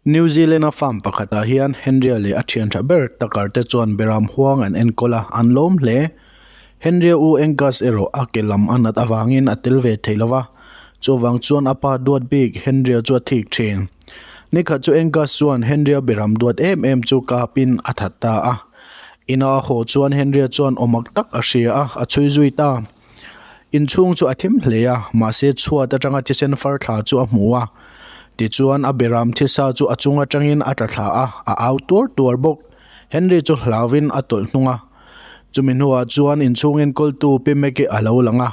New Zealand-a farm pakhatah hian Henry-a leh a thian tha ber Tucker te chuan beram huang an enkawl a, an lawm hle. Henry-a u Angus erawh a ke lam a nat avangin a tel ve thei lo va, chuvang chuan a pa duat bik Henry-a chu a thik thin. Nikhat chu Angus chuan Henry-a beram duat em em chu kapin a that ta a. Ina a haw chuan Henry-a chuan awmak tak a hria a, a chhui zui ta. Inchhung chu a thim hle a, mahse chhuat atanga thisen far thla chu a hmu a. Tichuan a beram thisa chu a chung atangin a tla thla a, a au tuar tuar bawk. Henry chu hlauin a tawlh hnung a. Chumi hnuah chuan inchhung enkawltu Pi Meki a lo lang a.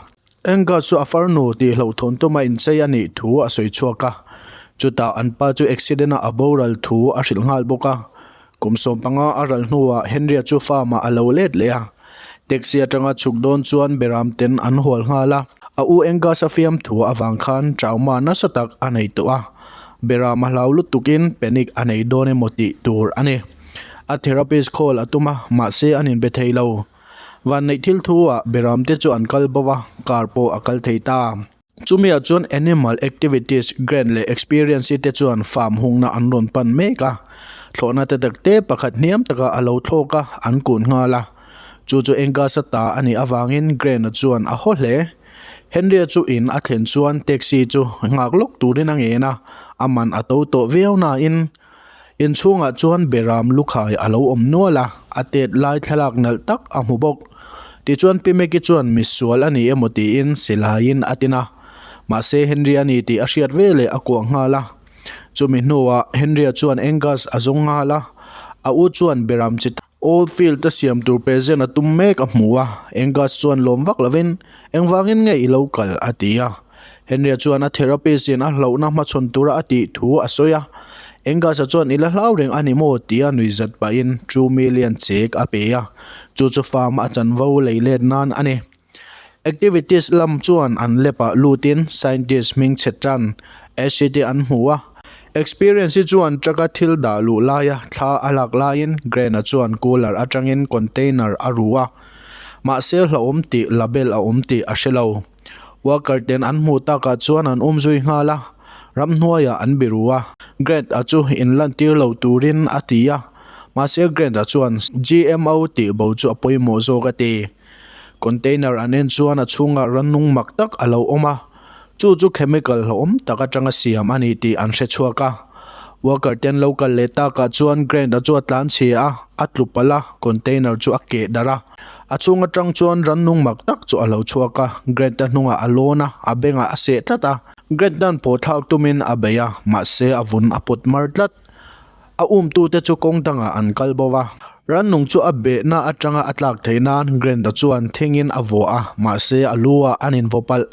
Angus chu a farnu tih hlauhthawn tuma inchei a nih thu a sawi chhuak a. Chutah an pa chu accident-a a boral thu a hrilh nghal bawk a. Kum 15 a ral hnuah Henry-a chu farm-ah a lo let leh a. Taxi atanga chhuk dawn chuan beram ten an hual nghal a. A u Angus-a fiamthu avang khan trauma nasa tak a nei tawh a. Beram a hlau lutukin panic a nei dawn emaw tih tur a ni. A therapist call a tum a, mahse an inbe thei lo. Vanneih thil thu-ah beram te chu an kal bo a, car pawh a kal thei ta. Chumiah chuan Animal Activities Grant leh Experience te chuan farm hungna an rawn pan mek a, thlawhna te tak te pakhat hniam taka a lo thlawk a, an kun nghal a. Chu chu Angus-a ta a nih avangin Grant-a chuan a haw hle. Henry-a chu in a thlen chuan taxi chu nghak lawk turin a ngen a, a man a to tawh viau nain inchhungah chuan beram lukhai a lo awm nual a, a tet lai thlalak nalh tak a hmu bawk. Tichuan Pi Meki chuan misual a ni emaw tiin silaiin a tin a, mahse Henry a ni tih a hriat veleh a kuah nghal a. Chumi hnuah Henry-a chuan Angus a zawng nghal a, a u chuan beram chi Oldfield a siam tur present a tum mek a hmu a, Angus chuan lawm vak lovin, Engvangin nge i lo kal? a ti a. Henry-a chuan a therapist in a hlauhna hmachhawn tura a tih thu a sawi a. Angus-a chuan i la hlau reng a ni maw? tia nuihzat pahin 2 million check a pe a, chu chu farm a chanvo lei let nan a ni. Activities lam chuan an lab ah lutin scientist hming chhe tan acid te an hmu a. Experience hi chuan truck a thil dah luh laia thla a lak laiin Grant-a chuan cooler atangin container a ru a. Mahse hlauhawm tih label a awm tih a hre lo. Worker ten an hmuh takah chuan an awm zui nghal a, ramhnuaiah an biru a. Grant-a chu inlantir lo turin a ti a, mahse Grant-a chuan GMO tih bo chu a pawimawh zawk a ti. Container an en chuan a chhungah rannung mak tak a lo awm a, chu chu chemical hlauhawm tak atanga siam a ni tih an hre chhuak a. Worker ten lo kal leh takah chuan Grant-a chu a tlan chhia a, a tlu palh a, container chu a keh darh a. A chhung atang chuan rannung mak tak chu a lo chhuak a, Grant-a hnungah a lawn a, a bengah a seh tlat a. Grant-a'n pawh thlak tumin a bei a, mahse a vun a pawt mar tlat. A umtute chu kawng dangah an kal bo va. Rannung chu a behna atanga a tlak theih nan Grant-a chuan thingin a vuah a, mahse a lu-ah an invaw palh.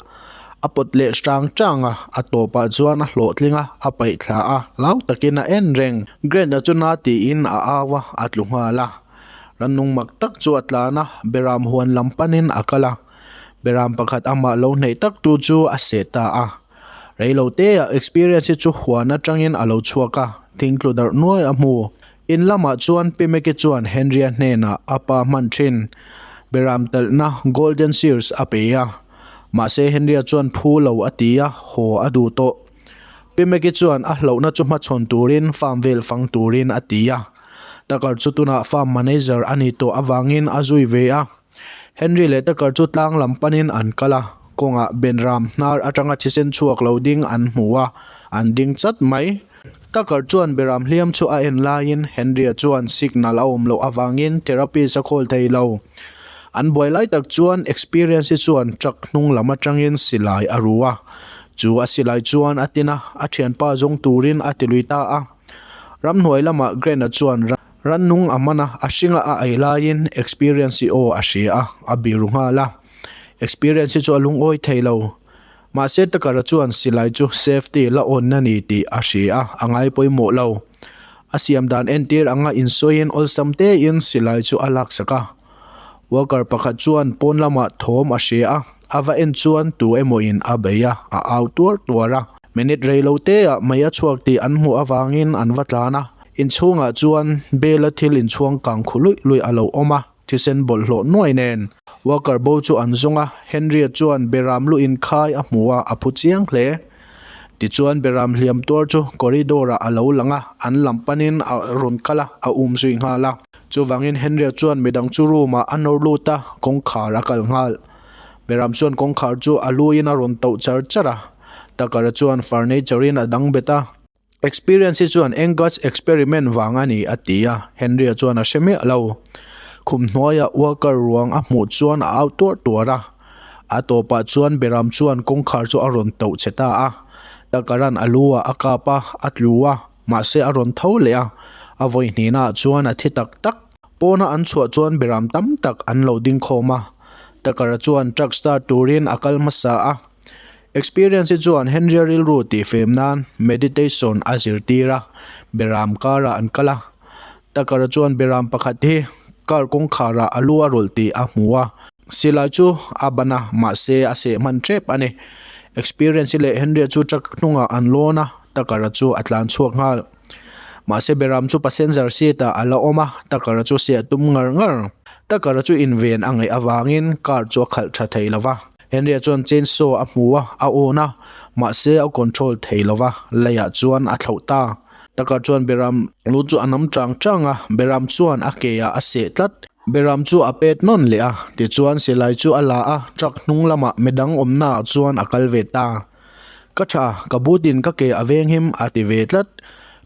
A pawt leh hrang chang a, a tawpah chuan a hlawhtling a, a paih thla a, hlau takin a en reng. Grant-a chu na tiin a au a, a tlu nghal a. Rannung mak tak chu a tlan a, beram huan lam panin a kal a. Beram pakhat amah lo hneih tak tu chu a seh ta a. Reilo teah experience hi chu huan atangin a lo chhuak a, thingtlu darh nuai a hmu. In lamah chuan Pi Meki chuan Henry-a hnenah a pa hman thin beram talhna Golden Shears a pe a. Mahse Henry-a chuan phu lo a ti a, haw a duh tawh. Pi Meki chuan a hlauhna chu hmachhawn turin farm vel fang turin a ti a. Tucker chu tunah farm manager a ni tawh avangin a zui ve a. Henry leh Tucker chu tlang lam panin an kal a, kawngah Benram hnar atanga thisen chhuak lo ding an hmu a, an ding chat mai. Tucker chuan Beram hliam chu a en laiin Henry-a chuan signal a awm loh avangin therapist a call thei lo. An buai lai tak chuan Experience-i chuan truck hnung lam atangin silai a ru a, chu a silai chuan a tin a, a thianpa zawng turin a ti lui ta a. Ramhnuai lamah Grant-a chuan rannung a man a, a hringa a ei laiin Experience-i aw a hria a, a biru nghal a. Experience-i chu a lungawi thei lo. Mahse Tucker-a chuan silai chu safety la awnna ni tih a hria a, a ngai pawimawh lo. A siam dan entir anga insawiin awlsam tein silai chu a laksak a. Worker pakhat chuan pawn lamah thawm a hria a, a va en chuan tu emawin a bei a, a au tuar tuar a. Minute rei lo teah mei a chhuak tih an hmuh avangin an va tlan a, inchhungah chuan bela thil inchhuang kang khu luih luih a lo awm a, thisen bawlhhlawh nuai nen. Worker bo chu an zawng a, Henry-a chuan beram lu inkhai a hmu a, a phu chiang hle. Tichuan beram hliam tuar chu corridor ah a lo lang a, an lam panin a rawn kal a, a um zui nghal a. Chuvangin Henry-a chuan midang chu room ah a nawr lut a, kawngkhar a kal nghal. Beram chuan kawngkhar chu a luin a rawn tauh char char a, Tucker-a chuan furniture in a dang bet a. Experience hi chuan Angus experiment vang a ni a ti a, Henry-a chuan a hre miah lo. Khum hnuaia Walker ruang a hmuh chuan a au tuar tuar a. A tawpah chuan Beram chuan kawngkhar chu a rawn tauh che ta a. Tucker-a'n a lu ah a kap a, a tlu a, mahse a rawn tho leh a. A vawi hnihnaah chuan a thi tak tak. Pawna an chhuah chuan Beram tam tak an lo ding khawm a. Tucker-a chuan truck start turin a kal hmasa a. Experience hi chuan Henry-a rilru tihfem nan meditation a zirtir a, beram karah an kal a. Tucker-a chuan beram pakhat hi car kawngkharah a lu a rawlh tih a hmu a. Silai chu a ban a, mahse a seh hman tep a ni. Experience-i leh Henry-a chu truck hnungah an lawn a, Tucker-a chu a tlan chhuak nghal. Mahse beram chu passenger seat-ah a la awm a, Tucker-a chu seh a tum ngar ngar. Tucker-a chu inven a ngaih avangin car chu a khalh tha thei lo va. Henry-a chuan chainsaw a hmu a, a awn a, mahse a control thei lo va, leiah chuan a thlauh ta. Tucker chuan Beram lu chu a nam chang chang a, Beram chuan a ke ah a seh tlat. Beram chu a pet nawn leh a, tichuan silai chu a la a, truck hnung lamah midang awmna ah chuan a kal ve ta. Ka tha, ka butin ka ke a veng him a ti ve tlat.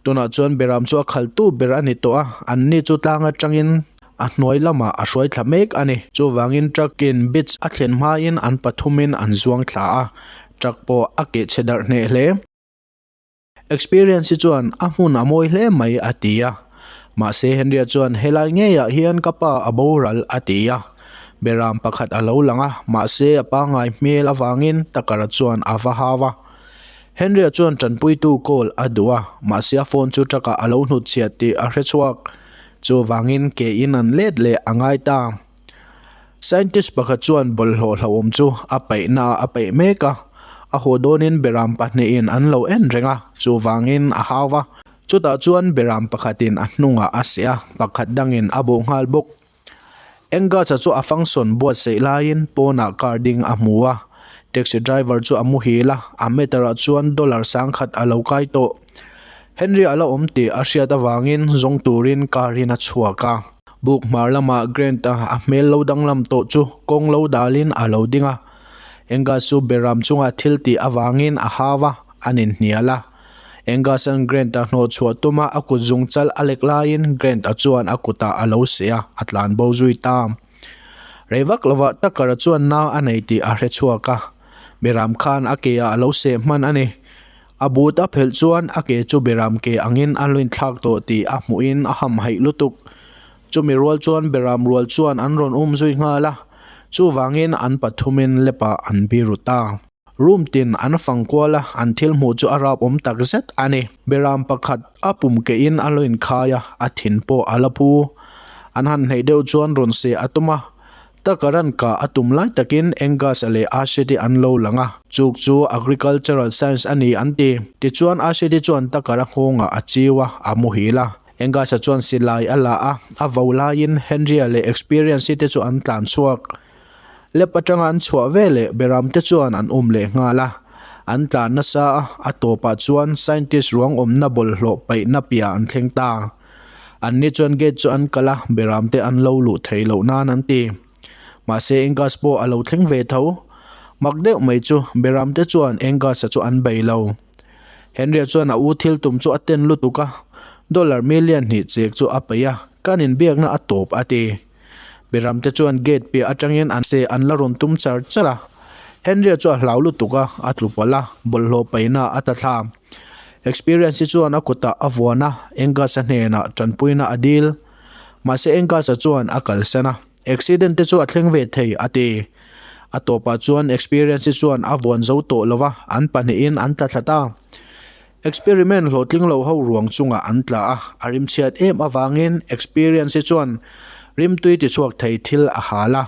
Tunah chuan Beram chu a khaltu ber a ni tawh a, anni chu tlang atangin A hnuai lamah a hruai thla mek a ni. Chuvangin truck-in beach a thlen hmain an pathumin an zuang thla a, truck pawh a keh chhe darh hneh hle. Experience hi chuan a hmun a mawi hle mai a ti a. Mahse Henry-a chuan helai ngeiah hian ka pa a boral a ti a. Beram pakhat a lo lang a, mahse a pangngai hmel avangin Tucker-a chuan a va hau a. Henry-a chuan tanpuitu call a duh a, mahse a phone chu truck-ah a lo hnutchhiat tih a hre chhuak. Chuvangin ke in an let leh a ngai ta. Scientist pakhat chuan bawlhhlawh hlauhawm chu a paihna ah a paih mek a, a haw dawnin beram pahnihin an lo en reng a, chuvangin a hau va. Chutah chuan beram pakhatin a hnungah a seh a, pakhat dangin a bawh nghal bawk. Angus-a chu a function buatsaih laiin pawnah car ding a hmu a, taxi driver chu a muhil a, a meter-ah chuan dollar sangkhat a lo kai tawh. Henry a la awm tih a hriat avangin zawng turin car in a chhuak a. Buk hmar lamah Grant-a a hmel lo danglam tawh chu kawng lo dalin a lo ding a. Angus chu beram chunga thil tih avangin a hau a, an inhnial a. Angus-a'n Grant-a hnawh chhuah tuma a kut zung chal a lek laiin Grant-a chuan a kutah a lo seh a, a tlan bo zui ta. Rei vak lovah Tucker-a chuan nau a nei tih a hre chhuak a, Beram khan a ke-ah a lo seh hman a ni. A but a phelh chuan a ke chu Beram ke angin a lawinthlak tawh tih a hmuhin a hamhaih lutuk. Chumi rual chuan Beram rual chuan an rawn um zui nghal a, chuvangin an pathumin lepah an biru ta. Room tin an fang kual a, an thil hmuh chu a rap awm tak zet a ni. Beram pakhat a pum kehin a lo inkhai a, a thin pawh a la pu. An han hneih deuh chuan rawn seh a tum a, Tucker-a'n kah a tum lai takin Angus-a leh Ashit-i an lo lang a, chuk chu Agricultural Science a ni an ti. Tichuan Ashit-i chuan Tucker-a nghawngah a chiu a, a muhil a. Angus-a chuan silai a la a, a vo laiin Henry-a leh Experience-i te chu an tlan chhuak. Lep atanga an chhuah veleh Beram te chuan an um leh nghal a, an tlan nasa a, a tawpah chuan scientist ruang awmna bawlhhlawh paihna piah an thleng ta. Anni chuan gate chu an kalh a, Beram te an lo luh theih loh nan an ti. Mahse Angus pawh a lo thleng ve tho. Mak deuh mai chu Beram te chuan Angus-a chu an bei lo. Henry-a chuan a u thil tum chu a ten lutuk a, dollar million hnih chek chu a peih a, kan inbiakna a tawp a ti. Beramte chuan gate piah atangin an seh an la rawn tum char char a. Henry-a chu a hlau lutuk a, a tlu palh a, bawlhhlawh paihna a ta thla. Experience hi chuan a kutah a vuan a, Angus-a hnenah tanpuina a dil. Mahse Angus-a chuan a kalsan a, Accident te chu a thleng ve thei, a ti. A tawpah chuan Experience hi chuan a vuan zo tawh lo va, an pahnihin an tla thla ta. Experiment hlawhtling lo ho ruang chungah an tla a, a rimchhiat em avangin Experience hi chuan rimtui tichhuak thei thil a hal a.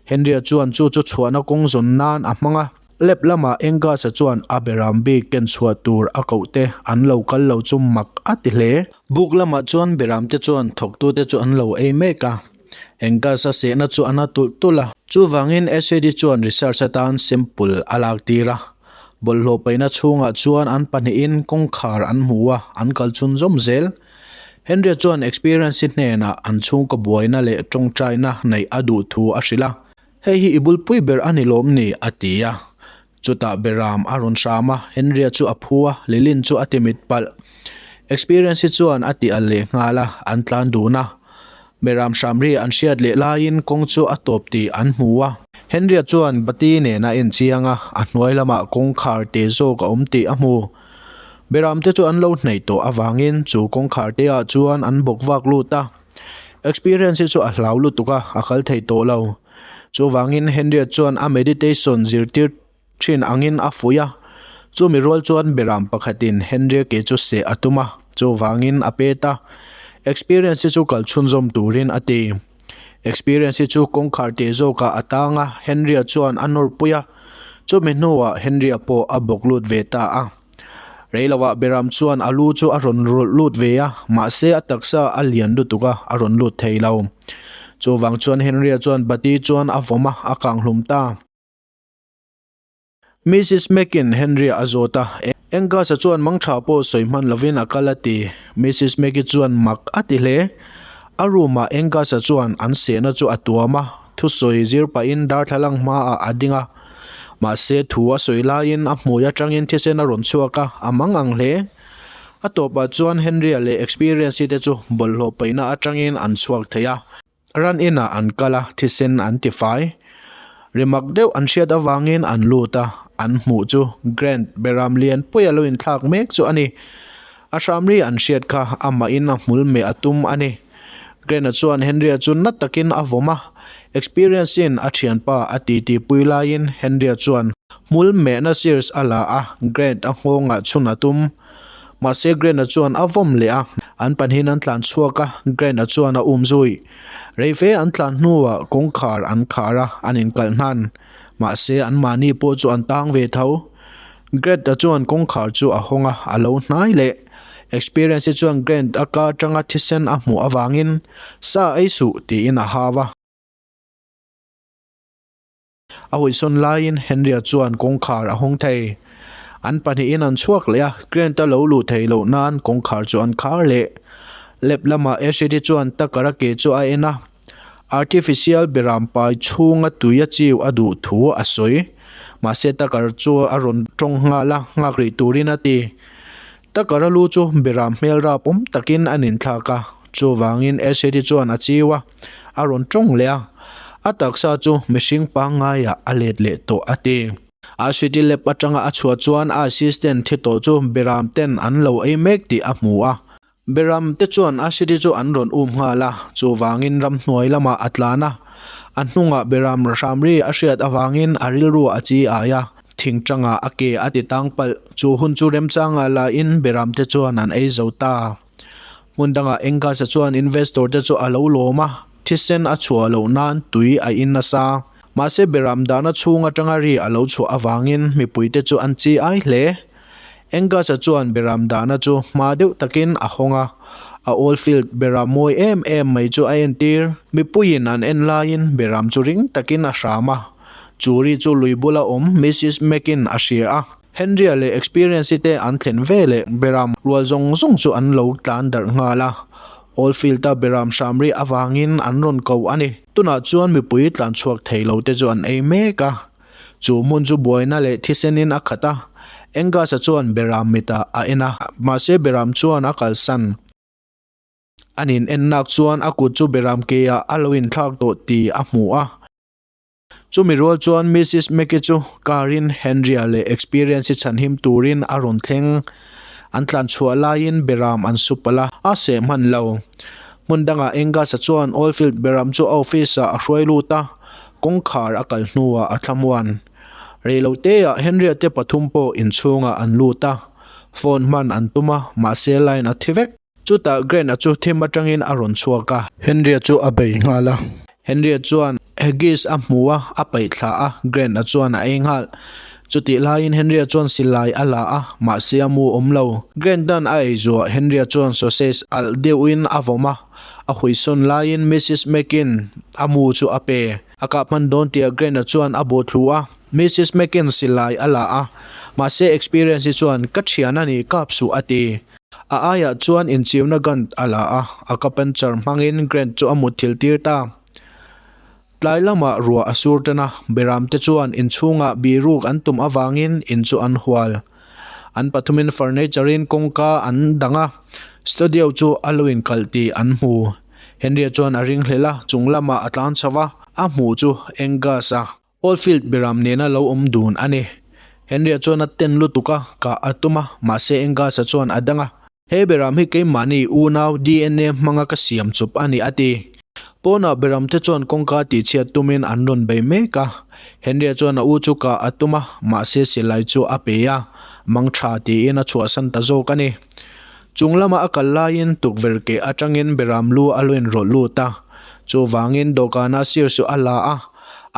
Henry-a chuan chu chu chhuahna kawng zawn nan a hmang a. Lab lamah Angus-a chuan a beram bik ken chhuah tur a koh te an lo kal lo chu mak a ti hle. Buk lamah chuan beram te chuan thawktute chu an lo ei mek a. Angus-a sehna chu a na tulh tulh a. Chuvangin SAD chuan research atan sample a lak tir a. Bawlhhlawh paihna chhungah chuan an pahnihin kawngkhar an hmu a, an kal chhunzawm zel. Henry-a chuan Experience-i hnenah an chhungkaw buaina leh tawngtaina neih a duh thu a hrilh a. Hei hi i bulpui ber a ni lawm ni? a ti a. Chutah Beram a rawn hram a, Henry-a chu a phu a, Lilin chu a ti mit palh. Experience-i chuan a ti al leh nghal a, an tlan dun a. Beram hram ri an hriat leh laiin kawng chu a tawp tih an hmu a. Henry-a chuan bati nen a en chiang a, a hnuai lamah kawngkhar te zawk a awm tih a hmu. Beram te chu an lo hnaih tawh avangin chu kawngkhar te ah chuan an bawk vak lut a. Experience hi chu a hlau lutuk a, a kal thei tawh lo. Chuvangin Henry-a chuan a meditation zirtir thin angin a fuih a. Chumi rual chuan beram pakhatin Henry-a ke chu seh a tum a, chuvangin a pet a. Experience hi chu kal chhunzawm turin a ti. Experience hi chu kawngkhar teh zawkah a tang a, Henry-a chuan a nawrpui a. Chumi hnuah Henry-a pawh a bawk lut ve ta a. Reiloah Beram chuan a lu chu a rawn rawlh lut ve a, mahse a taksa a lian lutuk a, a rawn lut thei lo. Chuvang chuan Henry-a chuan bati chuan a vawm a, a kang hlum ta. Mrs Mac-in Henry-a a zawt a, Angus-a chuan mangtha pawh sawi hman lovin a kal a ti. Mrs Mac-i chuan mak a ti hle. A room-ah Angus-a chuan an sehna chu a tuam a, thusawi zir pahin darthlalang hmaah a ding a. Mahse, thu a sawi laiin a hmui atangin thisen a rawn chhuak a, a mang ang hle. A tawpah chuan Henry-a leh Experience-i te chu bawlhhlawh paihna atangin an chhuak thei a. Ran inah an kal a, thisen an ti fai. Rimak deuh an hriat avangin an lut a, an hmuh chu Grant beram lian pui a lo inthlak mek chu a ni. A hramri an hriat kha amahin a hmul meh a tum a ni. Grant-a chuan Henry-a chu na takin a vawm a, Experience-in a thianpa a titi pui laiin Henry-a chuan hmul mehna shears a la a, Grant-a nghawngah chhun a tum. Mahse Grant-a chuan a vawm leh a, an pahnihin an tlan chhuak a, Grant-a chuan a um zui. Rei fe an tlan hnuah kawngkhar an khar a, an inkalh hnan. Mahse anmahni pawh chu an tang ve tho. Grant-a chuan kawngkhar chu a hawng a, a lo hnai leh. Experience-i chuan Grant-a ka atanga thisen a hmuh avangin, Sa ei suh, tiin a hau a. A hawisawn laiin Henry-a chuan kawngkhar a hawng thei. An pahnihin an chhuak leh a, Grant-a lo luh theih loh nan kawngkhar chu an khar leh. Lab lamah Ashley-i chuan Tucker-a ke chu a en a, Artificial beram pai chhunga tui a chiu a duh thu a sawi. Mahse Tucker chu a rawn tawng nghal a, nghak rih turin a ti. Tucker a lu chu beram hmel rap awm takin a ninthlak a, chuvangin Ashley chuan a chiu a, a rawn tawng leh a. A taksa chu mihring pangngaiah a let leh tawh a ti. Ashley lab atanga a chhuah chuan a assistant thi tawh chu beram ten an lo ei mek tih a hmu a. Beram te chuan Ashiri chu an rawn um nghal a, chuvangin ramhnuai lamah a tlan a. A hnungah Beram hramri a hriat avangin a rilru a chi ai a, thingtangah a ke a ti tang palh. Chu hun chu remchangah lahin Beram te chuan an ei zo ta. Hmun dangah Angus-a chuan investor te chu a lo lawm a, thisen a chhuah loh nan tui a in nasa. Mahse Beram dahna chhung atanga ri a lo chhuah avangin mipuite chu an chi ai hle. Angus-a chuan beram dahna chu hma deuh takin a hawng a, a Oldfield beram mawi em em mai chu a entir. Mipuiin an en laiin beram chu ring takin a hram a, chu ri chu lui bula awm Missus Mac-in a hria a. Henry-a leh Experience-i te an thlen ve leh beram rual zawng zawng chu an lo tlan darh nghal a, Oldfield-a beram hram ri avangin an rawn ko a ni. Tunah chuan mipui tlan chhuak thei lo te chu an ei mek a. Chu hmun chu buaina leh thisenin a khat a, Angus-a chuan Beram mitah a en a, mahse Beram chuan a kalsan. An in en nak chuan a kut chu Beram keah a lo inthlak tawh tih a hmu a. Chumi rual chuan Missus Mackey chu car-in Henry-a leh Experience-i chhanhim turin a rawn thleng. An tlan chhuah laiin Beram an su palh a, a seh hman lo. Hmun dangah Angus-a chuan Oldfield Beram chu a office-ah a hruai lut a, Kawngkhar a kal hnuah a thlamuan. Reiloteah Henry-a te pathum pawh inchhungah an lut a, phone hman an tum a, mahse line a thi vek. Chutah Grant-a chu thim atangin a rawn chhuak a. Henry-a chu a bei nghal a. Henry-a chuan Haggis a hmu a, a paih thla a, Grant-a chuan a ei nghal. Chutih laiin Henry-a chuan silai a la a, mahse a mu awm lo. Grant-a'n a ei zuah Henry-a chuan sausage alh deuhin a vawm a. A huisawn laiin Missus Makin a mu chu a pe. A kah hman dawn tih Grant-a chuan a bawh thlu a. Missus Makin silai a la a. Mahse Experience-i chuan, Ka thian a ni, kap suh a ti. A aiah chuan inchiuna gun a la a, a ka puncture hmangin Grant chu a mutthilh tir ta. Tlai lamah ruah a sur tan a, Beramte chuan inchhungah biruk an tum avangin in chu an hual. An pathumin furniture-in kawngka an dang a, studio chu a lo inkalh tih an hmu. Henry-a chuan a ringhlel a, chung lamah a tlan chho a, a hmuh chu Angus-a Oldfield Beram nena lo awm dun a ni. Henry-a chuan a ten lutuk a, kah a tum a, mahse Angus-a chuan a dang a. He beram hi keimahni unau dna hmanga ka siam chup a ni a ti. Pawnah beramte chuan kawngka tihchhiat tumin an rawn bei mek a. Henry-a chuan a u chu kah a tum a, mahse silai chu a pe a, mang tha tiin a chhuahsan ta zawk a ni. Chung lama a kal laiin tukverh keh atangin beram lu a lo inrawlh lut a. Chuvangin dawhkana sir chu a la a,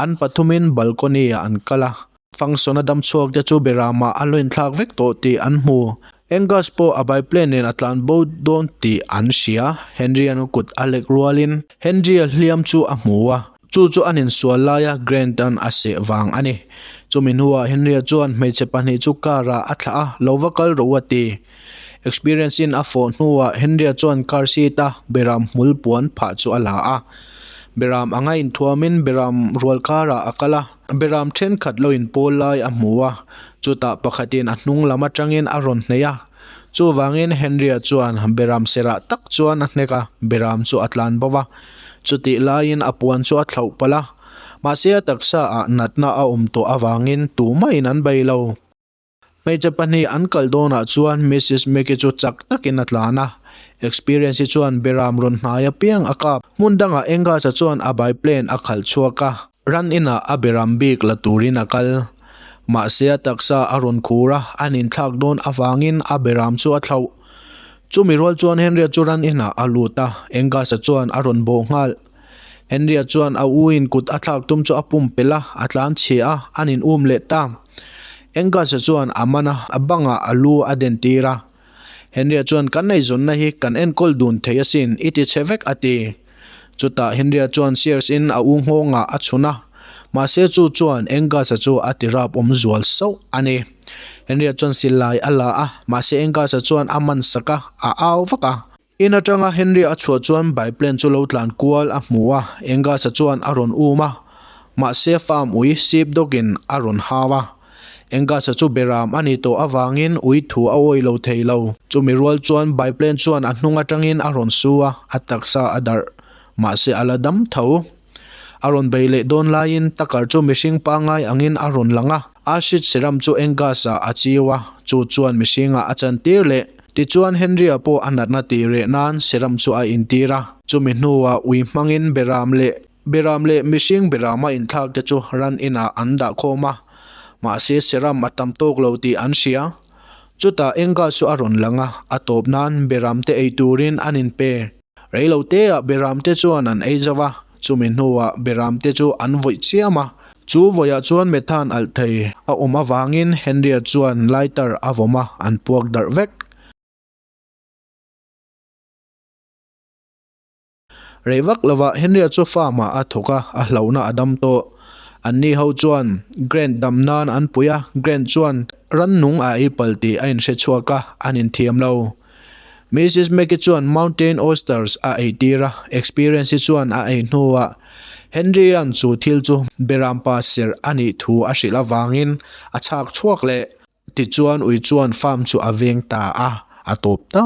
an pathumin balcony-ah an kal a. Function a dam chhuak te chu Beramah a lo inthlak vek tawh tih an hmu. Angus pawh a biplane nen a tlan bo dawn tih an hria. Henry-a'n a kut a lek rualin Henry-a hliam chu a hmu a, chu chu an insual laia Grant-a'n a seh vang a ni. Chumi hnuah Henry-a chuan hmeichhe pahnih chu car-ah a thlah a, lo va kal rawh u a ti. Experience-in a fawh hnuah Henry-a chuan car seat-a Beram hmul puan phah chu a la a. Beram anga inthuamin Beram rual car-ah a kal a. Beram thenkhat lo inpawl lai a hmu a, chutah pakhatin a hnung lam atangin a rawn hneih a. Chuvangin Henry-a chuan Beram serah tak chuan a hnek a, Beram chu a tlan bo va. Chutih laiin a puan chu a thlauh palh a, mahse a taksa ah natna a awm tawh avangin tumahin an bei lo. Hmeichhe pahnih an kal dawnah chuan Missus Mickey chu chak takin a tlan a. Experience hi chuan Beram rawn hnai apiang a kap. Hmun dangah Angus-a chuan a biplane a khalh chhuak a, ran inah a Beram bik la turin a kal. Mahse a taksa a rawn khur a, an inthlak dawn avangin a Beram chu a thlauh. Chumi rual chuan Henry-a chu ran inah a lut a, Angus-a chuan a rawn bawh nghal. Henry-a chuan a u in kut a thlak tum chu a pumpelh a, a tlan chhe a, an in um leh ta. Angus-a chuan a man a, a bangah a lu a den tir a. Henry-a chuan kan eizawnna hi kan enkawl dun thei asin, i ti chhe vek a ti. Chutah Henry-a chuan Sears in a u nghawngah a chhun a, mahse chu chuan Angus-a chu a ti rap awm zual sauh a ni. Henry-a chuan silai a la a, mahse Angus-a chuan a man sak a, a au vak a. In atanga Henry a chhuah chuan biplane chu lo tlan kual a hmu a, Angus-a chuan a rawn um a, mahse farm ui sheep dog-in a rawn hau a. Angus-a chu beram a ni tawh avangin ui thu a awih lo thei lo. Chumi rual chuan biplane chuan a hnung atangin a rawn su a, a taksa a darh. Mahse a la dam tho. A rawn bei leh dawn laiin Tucker chu mihring pangngai angin a rawn lang a, acid serum chu Angus-ah a chiu a, chu chuan mihringah a chantir leh. Tichuan Henry-a pawh a natna tih reh nan serum chu a intir a, chumi hnuah ui hmangin beram leh beram leh mihring berama inthlak te chu ran inah an dah khawm a, mahse serum a tam tawk lo tih an hria. Chutah Angus chu a rawn lang a, a tawp nan beram te ei turin an inpe. Reiloteah Beramte chuan an ei zauh a, chumi hnuah Beramte chu an vawih chiam a. Chu vawiah chuan methane alh thei a awm avangin Henry-a chuan lighter a vawm a, an puak darh vek. Rei vak lovah Henry-a chu farm-ah a thawk a, a hlauhna a dam tawh. Anni ho chuan Grant dam nan an pui a, Grant chuan rannung a ei palh tih a inhre chhuak a, an inthiam lo. Missus Mackey chuan Mountain Oysters a eitir a, experience hi chuan a ei hnuah Henry-a'n chu thil chu Berampa serh a nih thu a hrilh avangin a chhak chhuak leh. Tichuan ui chuan farm chu a veng ta a, a tawp ta.